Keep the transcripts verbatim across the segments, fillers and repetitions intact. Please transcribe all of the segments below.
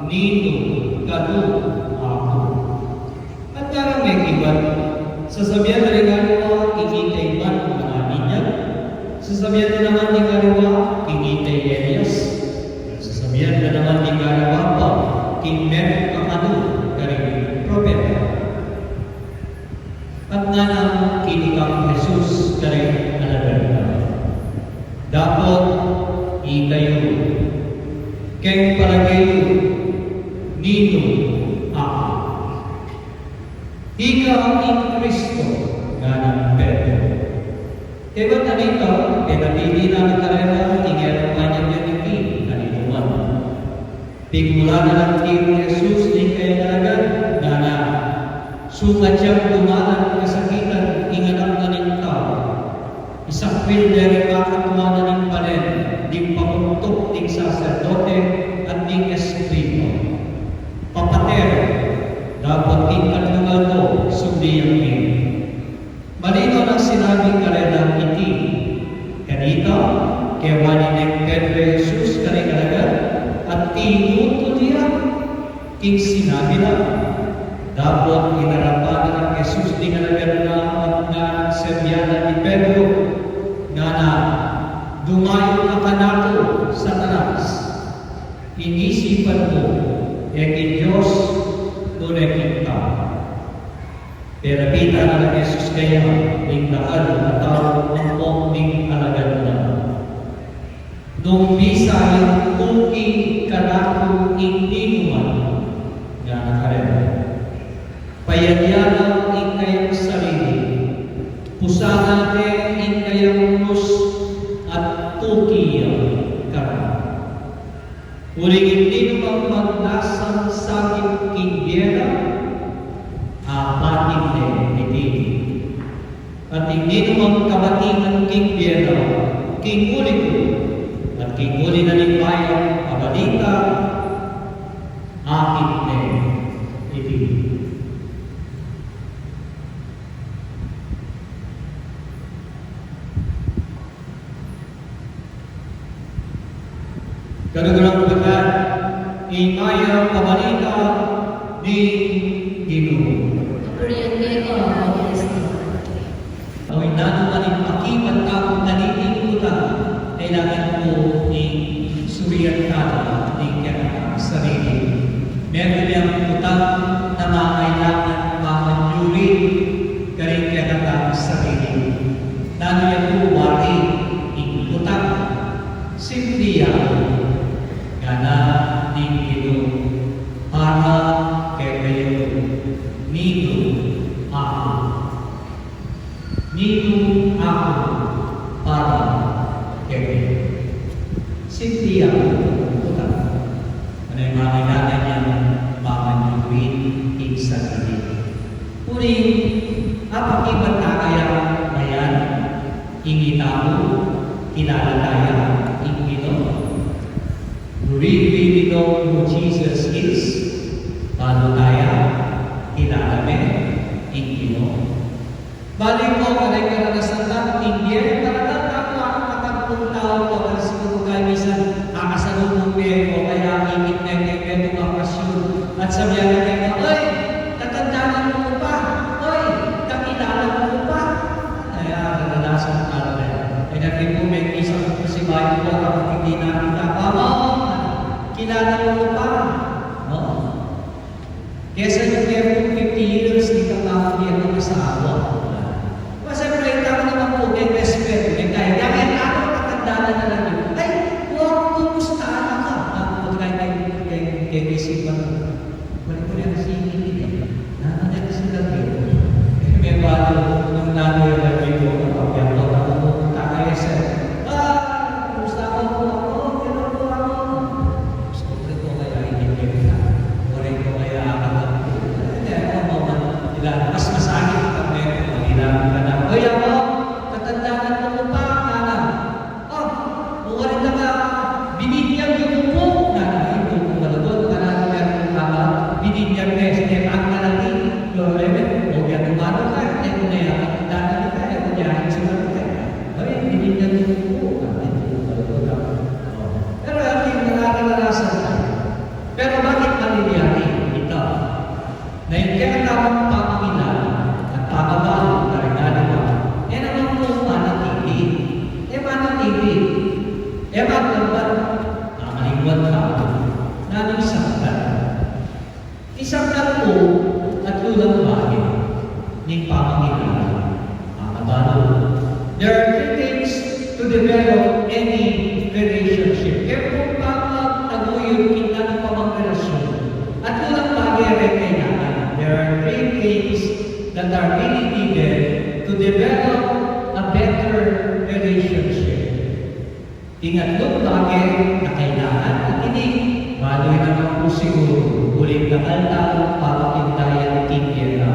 Ninu ka nu aku? At nganang mekibat, sasabian da ring aliwa, king ita i man, nganang ninya. Sasabian da naman ning aliwa, king ita i Elias. Sasabian da naman ning aliwa pa, king metung kakanu karing propeta. At nganang keni kang Jesus karing alagad na, dapot ikayu, keng palage yu, ninu aku? Ika ing Kristo, nganang Pedro. Kaybat na nita, penapili na na karela king e ra pa niya benikin, alinuman. Pigmula na nang tiru i Jesus ning kayang alagad, ngana, sukat yang dumalan kasakitan ing Anak na ning Tau. Isakwil deng makatwa na ning balen ding pamuntuk ding saserdote at ding eskriba. Papate ra, dapot king katlung aldo, sumbi yang mie. Malino nang sinabi karela iti. Kanita, kewani neng Pedro i Jesus karing alagad, at tinutul ya king sinabi na. Dapot inarapan na nang Jesus ding alagad na, at nganang sebian na i Pedro, ngana, dumayu ka kanaku, Satanas. Ing isipan mu, e king Dios, nune king tau. Pelapitan na nang Jesus kaya ing dakal a tau ampong ding alagad na, nung bisa yang tuki kanaku ing ninuman, ngana karela, payadyanan ing kayang sarili, pusanan ne ing kayang krus, at tuki ya kanaku. Uling ing ninumang maglasang sagip king bie na, apatin ne iti. At ing ninumang kabatingan king bie na, king uli ku, at king uli na ning mayap a balita, apatin ne iti. Kaluguran ku pa, ing mayap a balita ning Ginu. Papurian ka, O Kristo. Nanu man ing pakibat tamu kaniting utang, kailangan ku ing surian tala ning kekatang sarili. Metung yang utang na mangailangan mamanyuri karing kekatang sarili. Nanu ya pu wari ing utang? Simpli ya, ngana ning Ginu, para kekayu, ninu aku. Ninu aku para kekayu. Simpli ya ing utang. Ane mangailangan yang mamanyuri ing sarili. Nune, apakibat ta kaya mayan ing itamu, kilala ta ya ing Ginu? Do we really know who Jesus is? Balu ta ya kilala me ing Ginu? Balik ku kareng karanasan tamu, king bie na talaga, tamu, aku, katang pung tau, o, kasi ku kaya misan, akasalubung me o kaya ikit me keng metung a okasyon. At sabian na keka, "Oy, katandanan mu pa? Oy, kakilala mu pa?" Ay, ah, kadalasan talaga. E, naging po, may isang pasibayu po, kapag hindi nakita, "Mama, kilala mu pa?" No? Kesa yung kaya po fifty years, di ka pa kami ang asawa. Kasi balita mo naman po, may respeto, may kaya. Kaya kaya tamu, katandanan na lang yun. Ay, wa, kumusta na ka? Tapos kaya kaya, kaya, kaya isipan mo. Balik ko na kasi ini, ini. Nananay ko sila kayo. May bago, nung nanay yung nag-iwan ko, pag yan ko, ako po, takay, sir. Ah, kumusta po ako? Kailan po ako? Sobre ko kaya inyong kita. Waray ko kaya akatagpo. Kaya ako, mama, ila, mas masakit kapag may kumagila ka na. Hoy, ako, katandanan mu pa, anak. O, waray na ka, bininyag yung upo. Na, na, yung upo malabot. Kana, kaya kung mama, bininyag na, sige, ang kalaki. Lolo, eh, o, kaya tumano ka, eh, kung may katandanan kita, eh, kung may ayos ka, eh. Hoy, bininyag yung upo. Ah, yung upo malabot, ah. O. Pero, ang yung nakakalalasan tayo. Pero bakit Na ing kekatamung pamangilala at pamabalu karing aliwa, e naman pu manatili. E manatili. E maglambat. Mamalingwan tamu. Nanu ing sakdal? Ing sakdal pu, atlu lang bage ning pamangilala, pamabalu. There are three things to develop any relationship. Kaya pu pamagtaguyud king nanu pa mang relasyun, atlu lang bage ing kailangan. There are three things that are really needed to develop a better relationship. Ing atlung bage a kailangan, at ini, balu yu naman pu siguru, uling dakal tamu papakindaya king gera.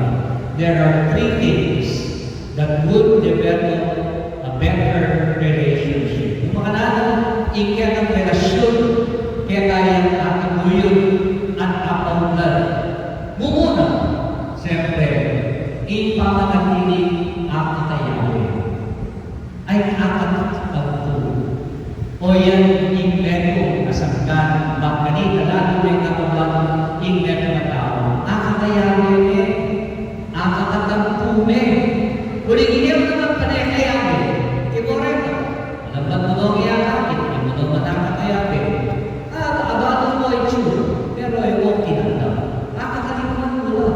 There are three things that would develop a better relationship. Nung makananu ing kekang relasyun, kekayang ataguyud at apaunlad. Mumuna, siyempre, ing pamanatiling akakayabe. Ay, akakatampu. O yan ing metung a sangkan, magkanita lalu ne kababalu ing metung a tau. Akakayabe me, akakatampu me. Uling e mu naman panekayabe. E, korek. Alam ba't mu nong iyakakit, e mu naman akakayabe. Ah, abalu mu itsura, pero e mu kinandam. Akakatampu la.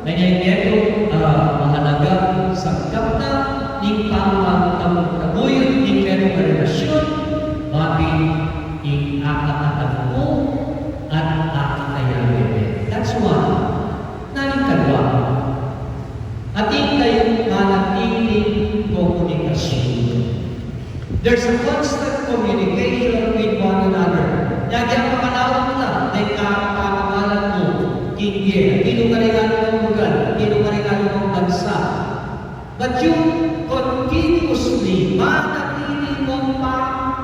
Kaya ing metung a mahalagang sangkap na ning pamagtaguyud ning metung a relasyun, mabilug ing akakatampu at akakayabe. That's one. Nanu ing kadwa? Atin kayung manatiling komunikasyun. There's a constant communication with one another. Agyang makalaut la deng kapamamalan mu king bie, atin karing aliwang lugal, atin karing aliwang bansa. But you continuously, manatili mung pa,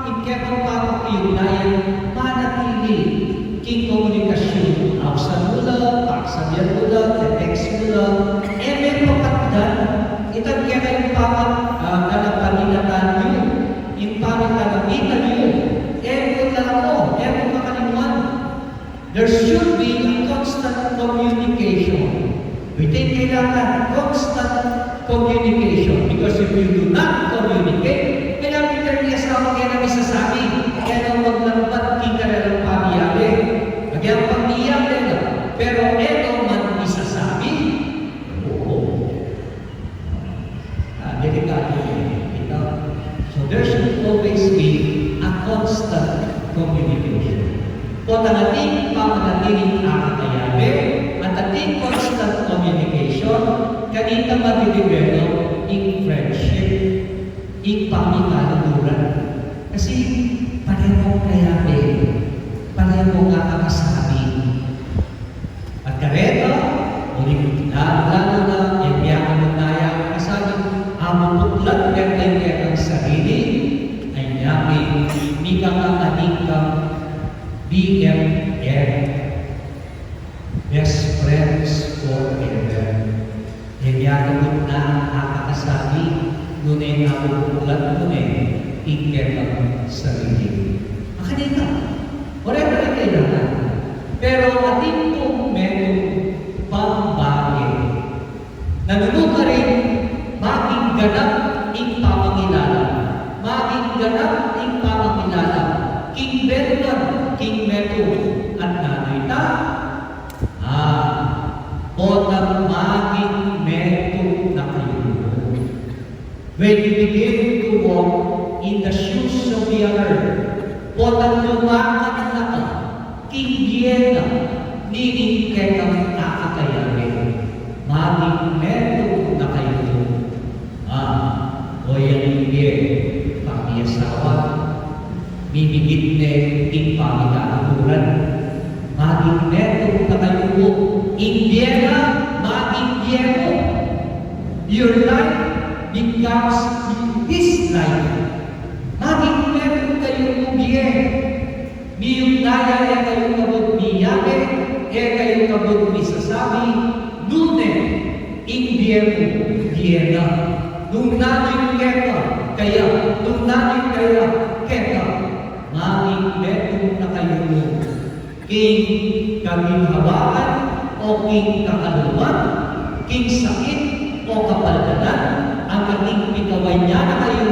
ing kekang pakikipagdayan, manatili king komunikasyun, ausan mu la, paksabian mu la, te-text mu la, e me papatdan, itang kekayung pamag-, ah, kanapanilatan yu, ing pamitanamitan yu, e mu la mo, e mu makalingwan. There should be a constant communication. Iti ing kailangan, constant communication. Because if you do not communicate, kaya Peter, e na mu misasabi, e na mu maglambat king karelang pamiyabe. Agyang pamiyabe na, pero e na mu misasabi. Oo. Ah, delikado yan. Ito. So there should always be a constant communication. Potang atin pamanatiling akakayabe at atin constant communication, kanita madidevelop ing friendship, ing pamikaluguran. Kasi parehong kayabe, parehong akakasabi. At kareta, uling lalu-lalu na, e, miyakamataya, kasabi, amupuklat, kaya kaya kang sarili, ay niyami, mikakakaning kang B F F, best friends forever. E, miyakabut na, akakasabi, nune amupuklat, nune, ing kekang sarili. Makanita, wala na rin kailangan. Pero atin pung metung pang bage. Nanu mu karin maging ganap ing pamangilala. Maging ganap ing pamangilala. King beluan, king metung, at nanu ita? Ah, potang maging metung na kayu. When you begin to walk in the shoes of the other, potang lumakad na ka king bie na nining kekang akakayabe, maging metung na kayu. Ah, o yan ing bie, pamiasawa, mimigit ne ing pamikaluguran. Maging metung na kayu. Ing bie na maging bie mu. Your life becomes his life. Maging metung kayu king bie. Miyuknaya, e kayu kabud miyabe, e kayu kabud misasabi, nune ing bie mu, bie na. Nung nanu ing keka, kaya, nung nanu ing kaya, keka. Maging metung na kayu king kaginhawaan, o king kakaluman, king sakit o kapaldanan, angga king pikawan ya na kayu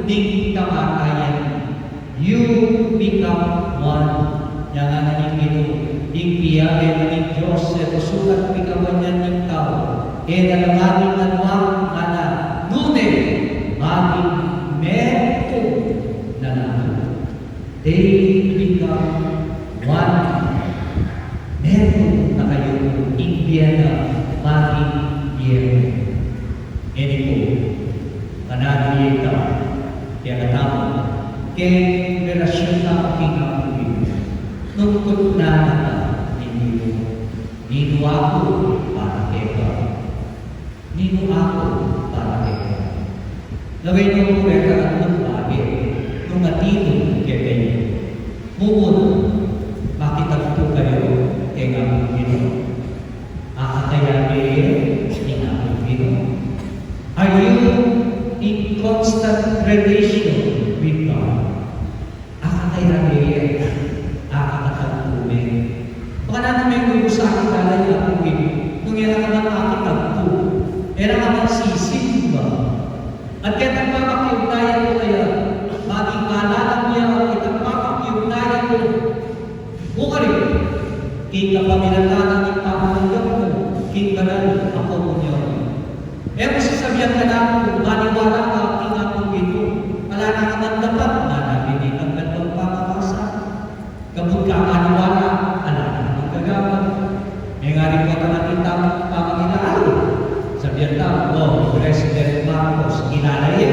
ning kamatayan. Yu become one. Nya ngana ning Ginu, ing piyabe na ning Dios e pusukat pikawan ya ning tau. E na la maging anuang ngana, nune maging metung na la. They become one. Metung na kayu, ing bie na maging bie. Ngeni pu, kananu ya ita kekatamu, keng relasyun tamu king Apung Ginu? Nung kutnan na ta ning Ginu, ninu aku para keka? Ninu aku para keka? Lawen yu pu reta atlung bage, nung atin yu kekayu. Mumun, makitagtu kayu keng Apung Ginu. Akakayabe ye ing Apung Ginu? Are you in constant relation with God? Akakayabe ye, akakatagtu me? Baka na naman yung gusto akin talaga yung Apung Ginu. Nung yan ang naman makitagtu, yan ang naman sisimba. At kaya nagpapakiugnayan ko kaya, maging malalam niya, at nagpapakiugnayan ko. Bukari, king kapamilatan ning pamananggap mu king banal a komunyon. E mu sasabian kanaku, maniwala ka king Apung Ginu. Ala na ka man dapat na nabibitang nagpapamasa. Kapag ka maniwala, ala na ka man gagawan. E ngari pu, atin tang pamangilalu. Sabian ta, o, President Marcos, kilala ye?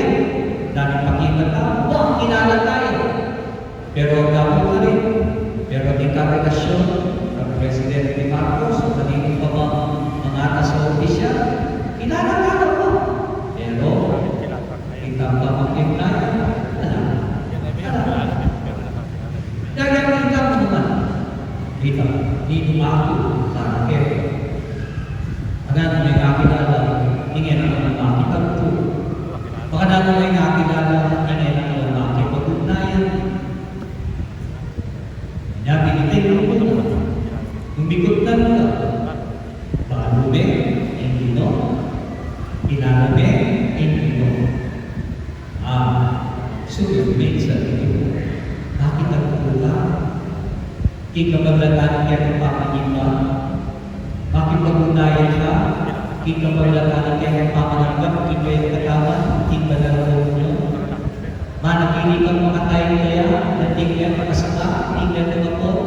Dani pakita ta, wa, kilala ta ye. Pero dapat na rin, pero di ka relasyon kang Presidente Marcos, kaninu pa mang mangata sa opisyal, kilala ka na po. Pero, kita pa mang kiugnayan, ala. Ala. Dahil kita mo naman, kita, ninu aku para keka? Anak, nung e kakilala, ing e na naman makitagtu. Baka na nung e kakilala, ing e na naman makipag-ugnayan. Nya, binitay na ku na. Nung mikutnan ka, balu me ing Ginu, kilala me ing Ginu. A, suyu, minsan yu, makitagtu ka king kapamilatan ning kekang pamanyimba? Makipag-ugnayan ka king kapamilatan ning kekang pamananggap king kayang katawan, king banal a komunyon? Manatili kang makatayan kaya, dating kaya makasaba, king kekang apung?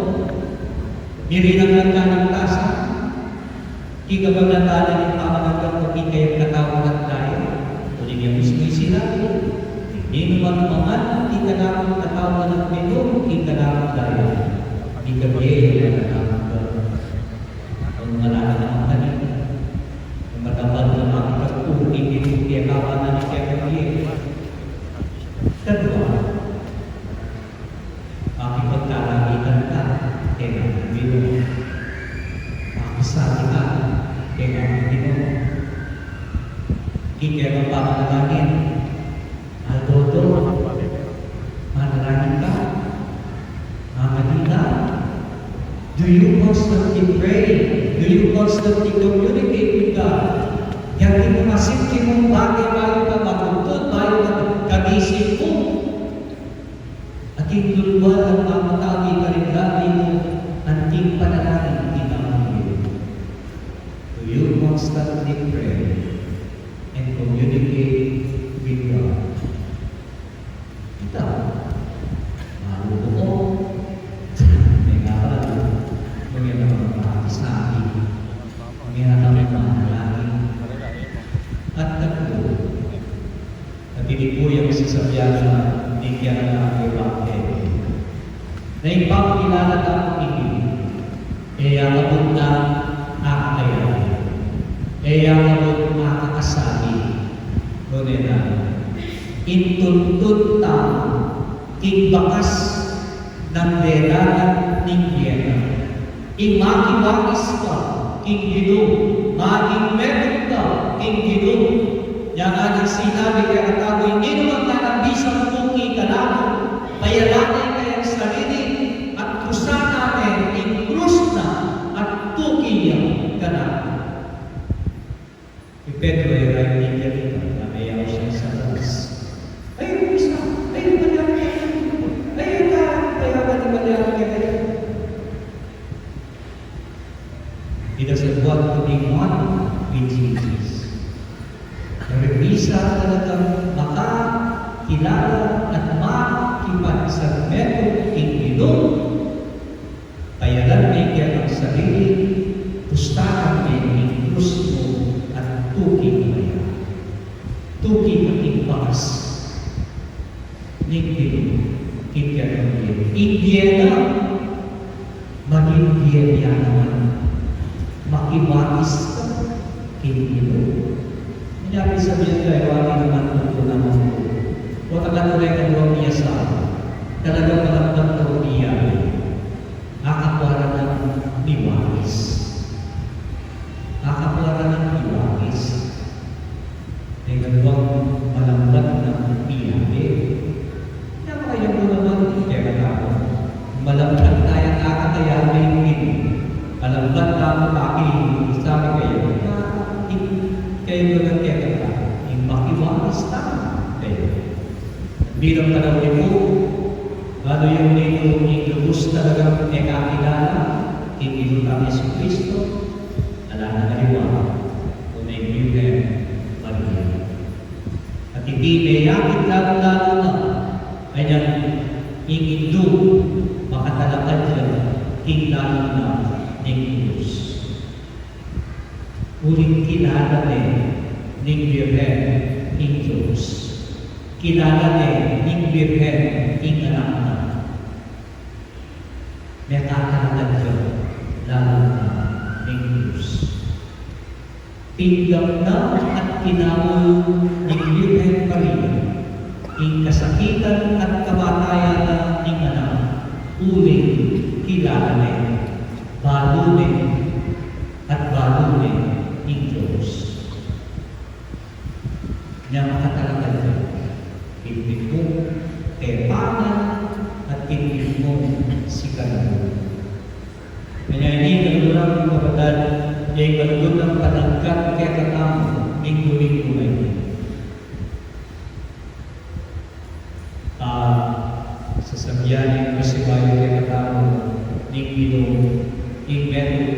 Mirinang lang ka ning tasa king kapamilatan ning pamananggap mu king kayang katawan at daya? Uling ya mismu ing sinabi, ninu man mangan king kanaku katawan at minum king kanaku daya, ing kabie ya mananggap. Nung ala na naman kanita, nung matapat na makitagtu king minum king katawan ning kekang bie. Kadua, makipagkalagitan ka keng Apung Ginu. Makisali ka keng Apung Ginu king kekang pamanalangin. Aldo-aldo, manalangin ka? Mangadi ka? Do you constantly pray? Do you constantly communicate with God? Yang di mu masimple mung bage bayu ka magutud, bayu ka kabisi mu. Atin lulwal at mamatagi karin gabe mu anting panalangin king Apung Ginu? Do you constantly pray and communicate with God? Ita, malu ko. May nga pala, nung yan ang mga pakisali, nung yan ang mga panalangin. At tatlo, At ini pu yang sasabian na ning kekang ebanghelyo. Na ing pamangilala tamu keni, e ya kabud na akakayari, e ya kabud na akakasali, nune na, intuntun tamu king bakas nang dedalan ning bie na. Ing makiwakis ka king Ginu, maging metung ka king Ginu. Nya ngan ing sinabi kekatamu, ing ninumang nganang bisang tuki kanaku, payalame ne ing kayang sarili, at kusanan ne ing krus na, at tuki ya. Pedro, e ra ing migyan ita, na meyaus yang Satanas. Ay, umpisa. Ay, malian kaya. Ay, ita, kaya ka di malian kaya. Ita sa buat ku ning one with Jesus. Ring misa talagang makakilala at makipagsalmeto king Ginu. Payalan me kekang sarili, pustakan me ing krus mu at tuki ka ya. Tuki ka king bakas ning Ginu king kekang bie. Ing bie na, maging bie ya naman. Makibatis ka king Ginu. Inya pisabian ka, e wa naman tutu naman ku. O taga turay ka dua miyasal. Talagang malakbang ka umiyabe. Akapwara nang miwalis. Akapwara nang miwalis. Deng kaduang malambat nang miyabe. Kaya makayang mu naman, kaya katapos. Malambat taya nakakayabe rin. Malambat tamu kaki, sabi kayu. Kaya, kaya mu nang kaya katapos. Ing makiwalis tamu. Kaya. Bilang panahun pu, balu yu ning lubus talagang mekakilala king Ginu tang Jesucristo, ala nang aliwa kundi ing Birhen Maria. At iti meyakit lalu-lalu na kanyang ing indu makatalakad ya king dalan na ning Dios. Uling kilala ne ning Birhen ing Dios. Kilala ne ning Birhen ing Anak na. Mekatalakad ya lalu na ning Dios. Tinggap na at kinamul ning Birhen Maria ing kasakitan at kamatayan na ning Anak, uling kilala ne, balu ne, at balu ne ing Dios. Nya makatalakad ya king mitmung tepanan at king mitmung sikanan. Kaya ini, kaluguran kung kapatad, ya ing kaluguran panagkat kekatamu ning Domingo na ini. Ah, sasabian ning pasibayu kekatamu ning Ginu ing metung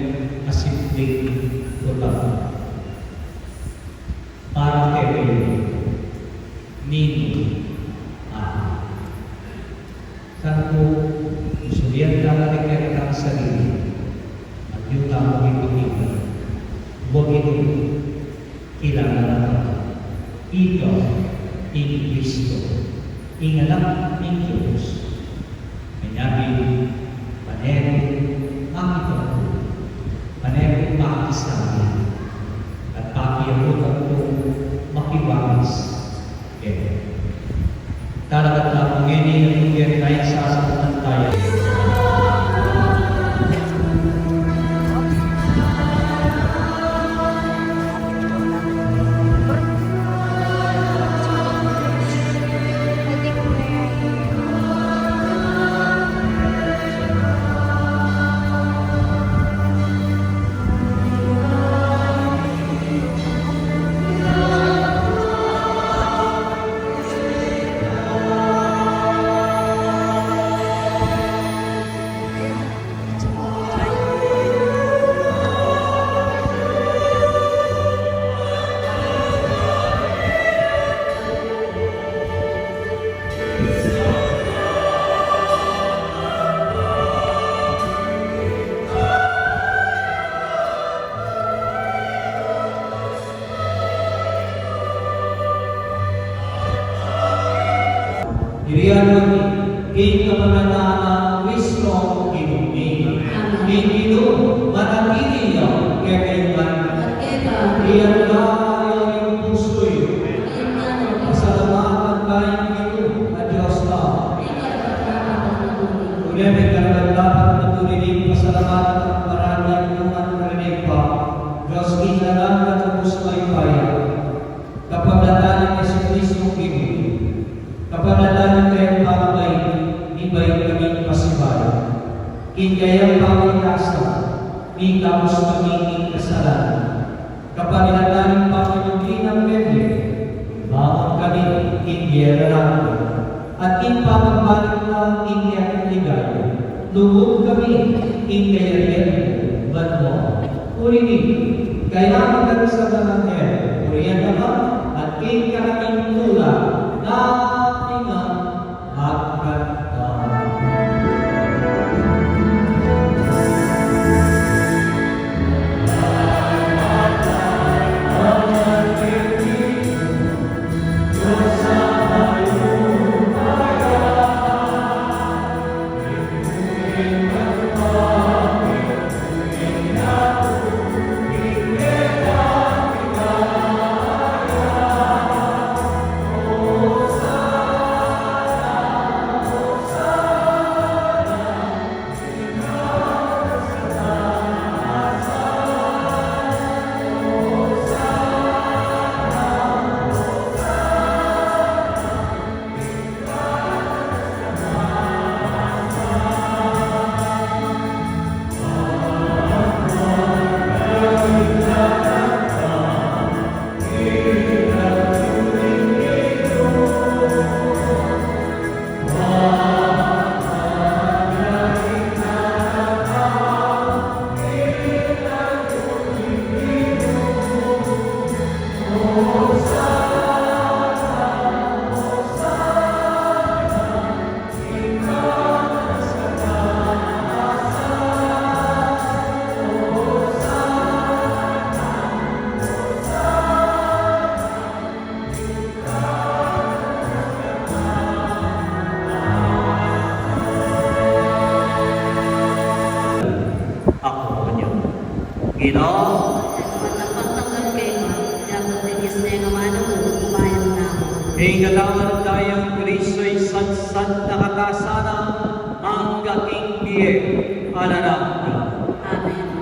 a simpling kuta. Para kekayu, ninu, ah, Sangku, surian tala ring kekatang sarili, at yu tamu ipakita, wa, Ginu, kilala na ka, ika ing Kristo, ing Anak ning Dios. Kanya pi, pane ku makita ku, pane ku makisabi, at pakiabutan kung makiwalis. Talaga tamu ngeni, nung kaya tayo sa sasamantayan. Irian mu ing kapamilatan nang Kristo Ginu mi. Amen. Ing Ginu manatili ya kekayu ngan. At keka. Irian da ing pusu yu. Irian da. Pasalamatan taya ing Ginu a Dios tamu. Ika karapat-dapat a tunay. Uling karapat-dapat a tunay ing pasalamatan at parangalan king Ibpa, Dios Ibpa, Anak at Espiritu Santo. Kapamilatan nang Jesucristo Ginu, kapamilatan ning kayang pamagay, mibait kaming pasibayu. King kayang pamagkasa, mikabus kami king kasalanan. Kapamilatan ning pamanyubli nang Birhen, bangon kami king bie a raragul, at king pamagbalik na king ligaya, lugud kami king kayarian mu banua. Uli na, kailangan kami sa banal a anghel, purian ka man, at king kakaming tula, dapat nga Ako nyo, Ginu. Pagtanggap kayma, dapat inis ne nga mananu, bayan na. Ing katawan dayang Kristo, isatsat na katasan na, angga king bie alang angga. Amen.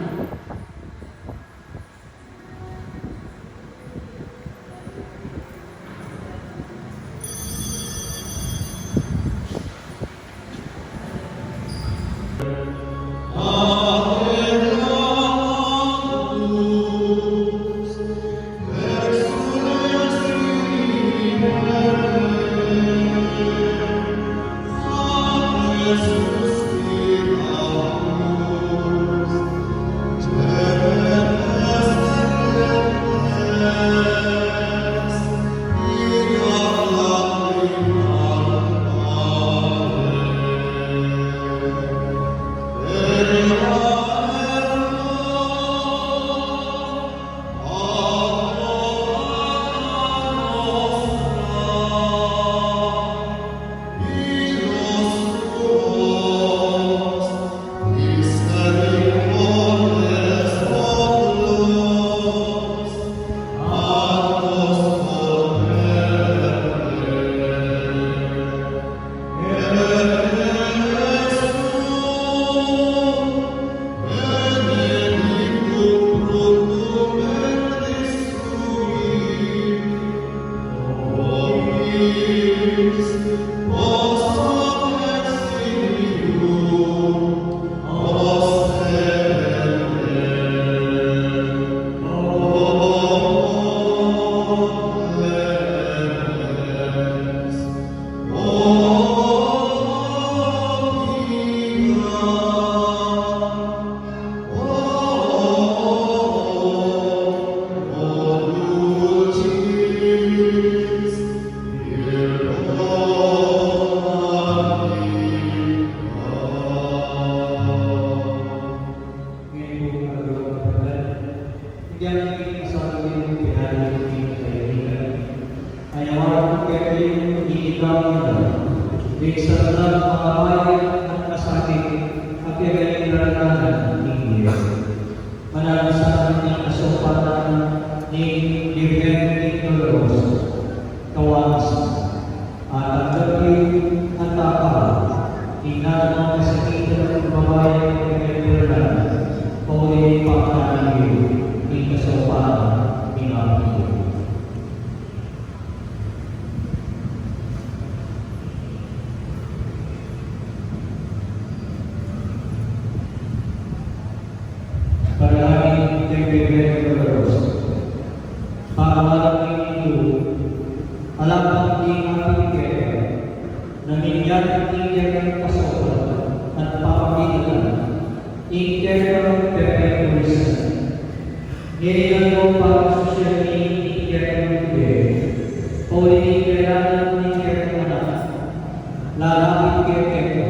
Ing asabi ning pinalu ning kaibigan. Ayawan ku keti ing ikang ina, ing sarang mangamayat at masakit a pigalitan na ning Dios. Manalangin sa atin ing kasaupan ning Birhen Dolorosa. Kawanan sa, at tanggap yu at tapa ing nanung kasakitan at pamayat ning kaibigan, pauli ning panganayan yu ing kasaupan ning Apo. Panalangin ning Birhen Dolorosa. Alapang di ngapin keka, na minyat ing kekang pasokan at pamamigatan, ing kekang pepepulisan. Ngeni para susian mi ing kekang bibie, pauli ning kailangan ning kekang anak, lalapit keka,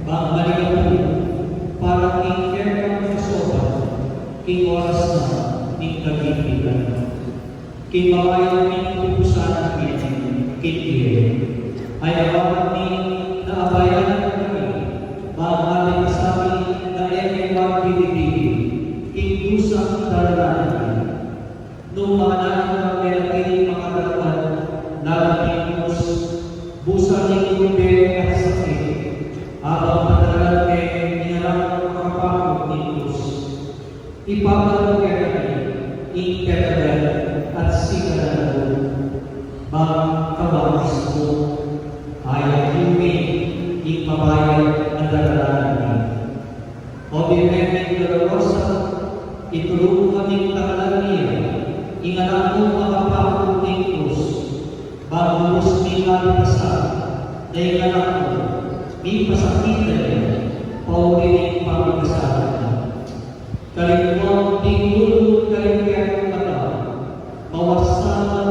bang maligapu, para king kekang pasokan, king oras na ning kagipitan. King mabayat ning pupusan mi king bie, ay abakan mi na abayan na kami, bang mate kasabi na e mi magbibibi king dusang daralan mi. Nung mananu kang menatili makatalakad laban ning krus, busal ning lumbe at sakit, abang padaralan me ing alang makapakut ning krus. Ipapalugud kekami ing petagan at sikanan, bang kawakas mu, ayap yu mi ing mabayat a daralan mi. O Birhen Dolorosa, itulung mu kaming takalan mi ing anak mung makapakut king krus, bang lubus ming mabitasan na ing anak mu, mipasakitan ya pauli ning pamikasalan na. Karin mung ding lulung karing kekang mata, mawarsa man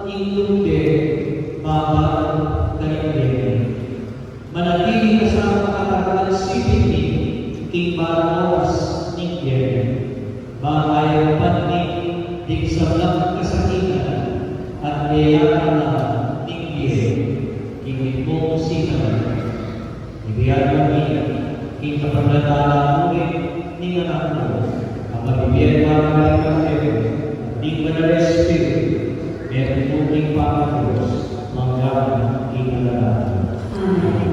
ing lumbe, babaran karing bie. Manatili ka sa makatagal sipit mi king balang oras ning bie mi, bang ayapan mi ding sablang kasakitan at e ya na ning bie, king mitmung sikanan. Ibie mu mi king kapamilatan mu ning anak mu, a mabibie at mamaligaya, ning Banal a Espiritu, metung king pamatus, mangga man king alang angga. Amen.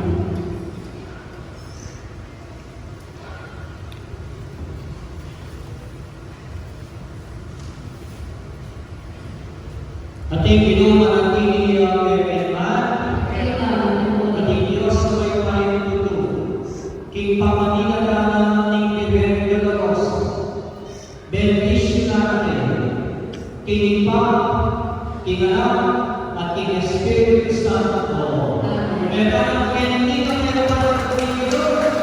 Ating Ginu, manatili ya kekayu ngan. Ating Dios a mayupayang tutu, king pamamagitan ning Birhen Dolorosa, bendisyunan na kayu, king Ibpa, king Anak, at king Espiritu Santo. Amen. Metung ing kekang pasokan.